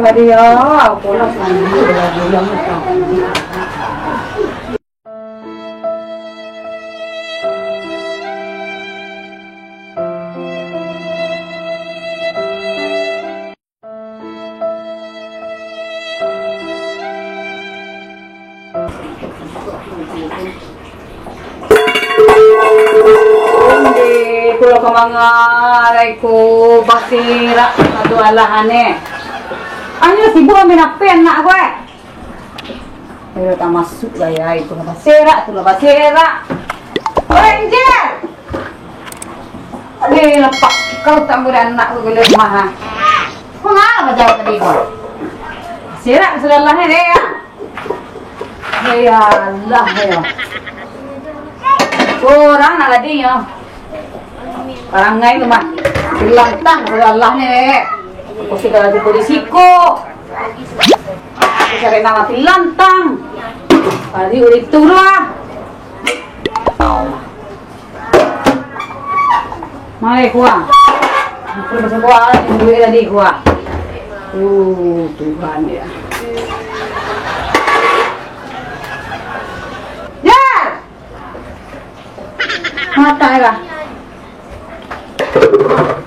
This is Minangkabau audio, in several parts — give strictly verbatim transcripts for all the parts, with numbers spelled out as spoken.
Tadi ya, pola sendiri, bola-bola macam. Onde, kulo ka manga lai ko baserak ado alah aneh. Anyo sibuk ambiak H P anak ko, eh. Yo, tamasuak gaya itu lah baserak, tu lah baserak. Oi, Angel! Ade lapak kau tak boleh anak tu gelo rumah, ha. Manga bajawab tadi ko? Serak sudah lah, eh, deh, ya. Ya Allah, ya. Urang nak gadinyo. Parangai tu mah. Tilantang sudah lah, eh. Kau sih kalau di polisi ko. Kau cari nama tilantang. Tadi udah itu lah. Mai, kuah. Aku baca kuah, duit tadi kuah. Uh, Tuhan ya. Ya! Mata ya.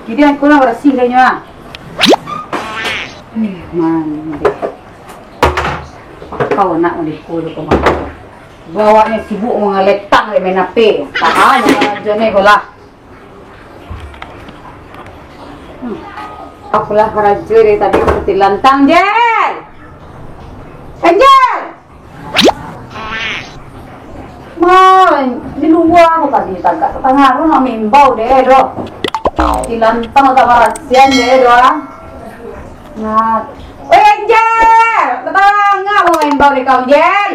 Jadi aku lah bersih kayaknya, ah. Hmm, mandi. Pakau anak mandi, kuah tu kemana? Bawaknyo sibuk mangaletang dek main H P. Tahan, jangan aja ni, bola. Hmm. Apolah karajo dari tadi seperti lantang, Jel! Angel! Mai, di lua ko tadi tagak tatangah tu nak maimbau deh doh. Di lantang tak marasian deh doh, ah. Nah. Oi, Angel! Tatangah mau maimbau deh kau, Angel!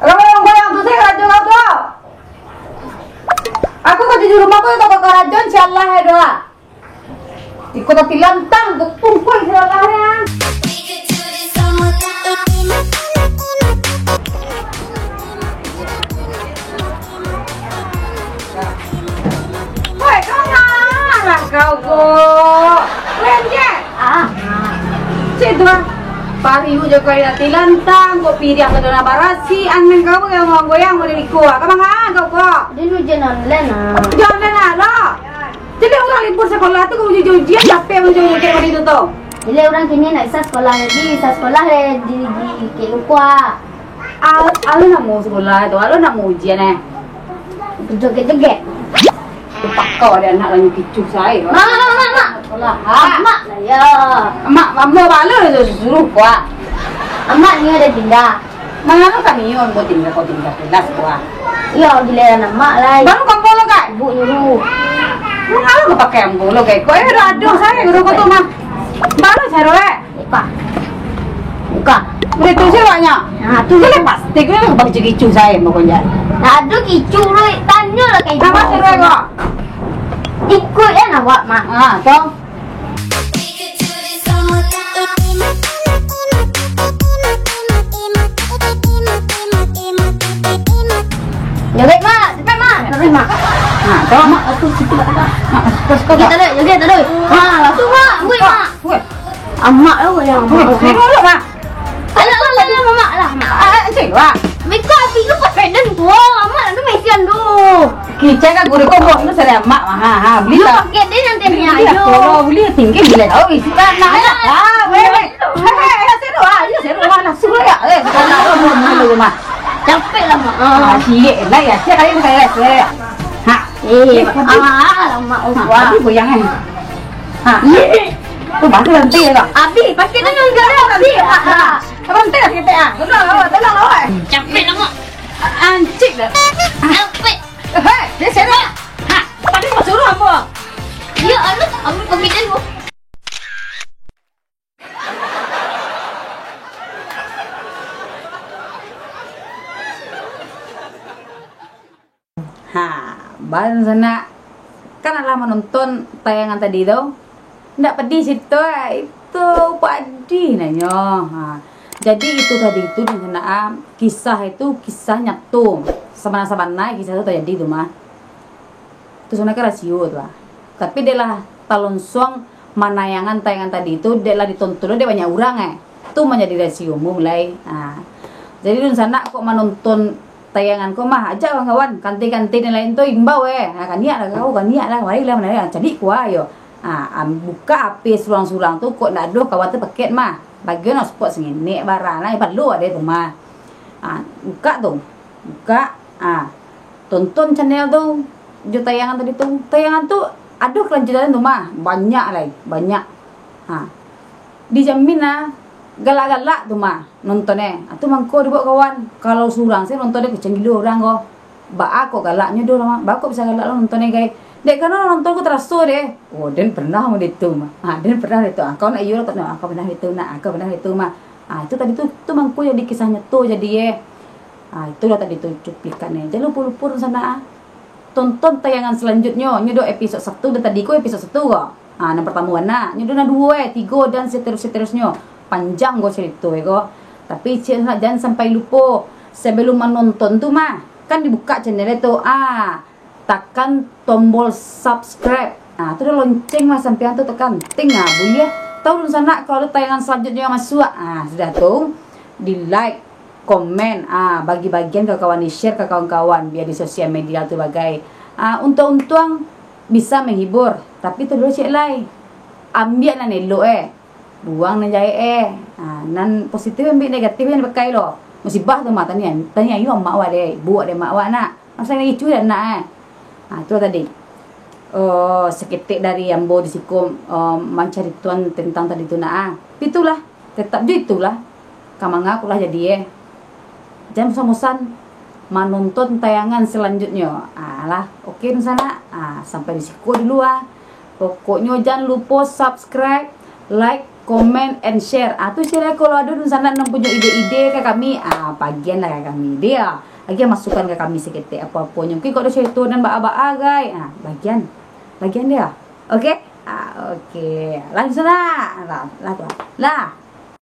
Kalau goyang-goyang tu, saya karajo kau tu. Aku karajo di rumah, aku tak karajo, insyaallah, ya doa. Iko tapi lantang, tungkul insyaallah, ya. Woi, kau marah kau ko. Woi, Angel. Ah. Cik tu, ah. Pariu jo kau nak tilantang, kau piriang kau nak barasi, angin kau goyang-goyang model iko, ah. Ka manga kau ko? Dia ujian online, ah. Ujian online, ah, lo. Jadi urang libur sekolah tu, kau ujian-ujian, capek ujian-ujian model itu tu. Jadi urang kini nak bisa sekolah, jadi bisa sekolah, eh, di, di, di, di, Al-, alun namo sekolah tu, alun namo ujian, eh. Joget-joget. Pakau ado anak lah nyo kicuah sae. Mak, mak, mak, mak, mak. Sekolah, ha? Mak lah, yo. Mak, mak, mak, balo lah suruh kuah. Amak ni ado pindah. Mangano kami yo, ambo tingga, kau tingga, kelas kuah. Iyo, giliran amak lah. Baru kampung lo, Kak? Ibu nyuruh. Mangano kau pakai ambo lo, Kak? Kau yo ado, ado sae, ado kau tu mah. Baru caro, eh. Buka. Buka. Udah tu sih banyak. Nah, tu. Dia pasti gue nak bagi kicu saya mau kerja. Nah, tu kicu lu, tanya lah kayak Apa gitu. Suruh kok? Ikut kan awak, Mak. Ah, toh. Joget, Mak. Cepet, Mak. Cepet, Mak. Nah, toh, Mak, aku situ, Mak. Mak, terus kau, Mak. Joget, terus. Joget, terus. Ah, langsung, Mak. Wih, Mak. Wih. Amak lah yang Wih, amak. Sini dulu, Mak. Alah, alah, alah, alah, amak, alah, amak. Ah, ah, cik, Wak. Beko, api lu pakai den gua, amak lu mesian tu. Kicau kan guru kau buat lu sari amak, ha, ha, beli Lu lah. Pakai den yang Beli, tanya beli lah, ayo. Kalau beli tinggi beli lah. Oh, isi kan, nah, Alah. Ah, weh, weh. Hei, hei, hei, seru ah, ya seru ah, langsung lah ya. Eh, bukan nak lu, lu, lu, lu, mah. Capek lah, Mak. Ah, siap lah ya, siap kali ni saya, saya. Ha. Eh, Eh, apa tu? Ah, alamak, Ha, Allah. Tadi goyang kan? Ha. Ye. Tu bahasa nanti ya, Kak? Abi, pakai tangan kau, Abi. Ha, ha. Abang teh kita ah. Tolong awak, tolong awak. Capek lah, Mak. Ancik dah. Capek. Hei, dia siapa? Ha, tadi kau suruh apa? Ya, anu, Abi pakai tangan. Ha, ban sanak, kan alah manonton tayangan tadi tu? Ndak pedih cerito, ah, itu pedih nanyo. Ha, jadi itu tadi tu, dunsanak, ah, kisah itu kisah nyato. Sabana-sabana kisah tu tajadi tu mah. Tu sanak kan rasio tu, ah. Tapi dek lah talonsuang manayangan tayangan tadi tu, dek lah ditonton dek banyak urang, eh. Tu manjadi rasio umum lai. Ha. Jadi dunsanak kok manonton tayangan ko mah, ajak kawan-kawan, kanti-kanti nan lain tu imbau, eh. Ha, kaniak lah kau, kaniak lah, marilah, marilah. Cari kuah yo. Ha, am-, buka H P surang-surang tu, kok ndak ado kawan tu paket mah. Bagian hotspot sangenek barang lah, eh, parlu ade tu mah. Ha, buka tu. Buka. Ha, tonton channel tu, jo tayangan tadi tu. Tayangan tu ado kelanjutan tu mah, banyak lai, banyak. Ha. Dijamin lah, galak-galak tu mah nonton eh. Ha, tu mangko dibuek kawan. Kalau surang se nonton eh, kuciang gilo urang ko. Baa kok galaknyo doh lah, mah. Baa kok bisa galak lo nonton eh, gai. Dek karano nonton ko taraso deh. Oh, den pernah mah ditu mah. Ha, den pernah ditu. Ha, kau nak iyo lah, kau nak, ha, kau pernah ditu nak, ha, kau pernah ditu mah. Ha, itu tadi tu, tu mangko jadi kisah nyato jadi eh. Ha, itulah tadi tu cuplikan eh. Jan lupo-lupo dunsanak ah. Tonton tayangan selanjutnyo. Nyo do episod satu, dan tadi ko episod satu ko. Ha, nan partamo bana. Nyo do nan duo eh, tigo dan seterus-seterusnyo. Panjang ko carito eh ko. Tapi ciek nak jan sampai lupo. Sebelum manonton tu mah, kan dibuka channel eh tu. Ah, takan tombol subscribe. Ah, tu dah lonceng lah sampean tu tekan. Ting ah, buliah tahu dunsanak kalau ada tayangan selanjutnyo yang masuk. Ah, sudah tu di like, komen, ah, bagi-bagian ka kawan, di-share ka kawan-kawan, biar di sosial media tu bagai. Ah, untuang-untuang bisa menghibur, tapi tu dulu cek lai. Ambiak nan elok eh. Buang nan jahek eh. Ah, nan positif ambiak, negatif jan pakai lo. Musibah tu mah, tanian, tanian ayu amak awak deh, ibu awak deh, amak awak nak. Masa nan icu dah nak eh. Ah, tu tadi. Oh, saketek dari ambo di siko, oh, mancaritoan tentang tadi tu nak ah. Tapi itulah, tetap jo itulah. Ka manga pulo jadi eh. Jan bosan-bosan manonton tayangan selanjutnyo. Ah, lah, oke dunsanak. Ah, sampai di siko dulu ah. Pokoknyo jan lupo subscribe, like, comment, and share. Ah, tu share kalau ado dunsanak nan punyo ide-ide ka kami, ah, bagian lah ka kami. Dia, agiah masukan ka kami saketek apo-aponyo. Mungkin kok ado carito nan baa-baa gai. Ah, bagian. Bagian dia. Oke? Ah, oke. Lah dunsanak. Lah, lah tu. Lah.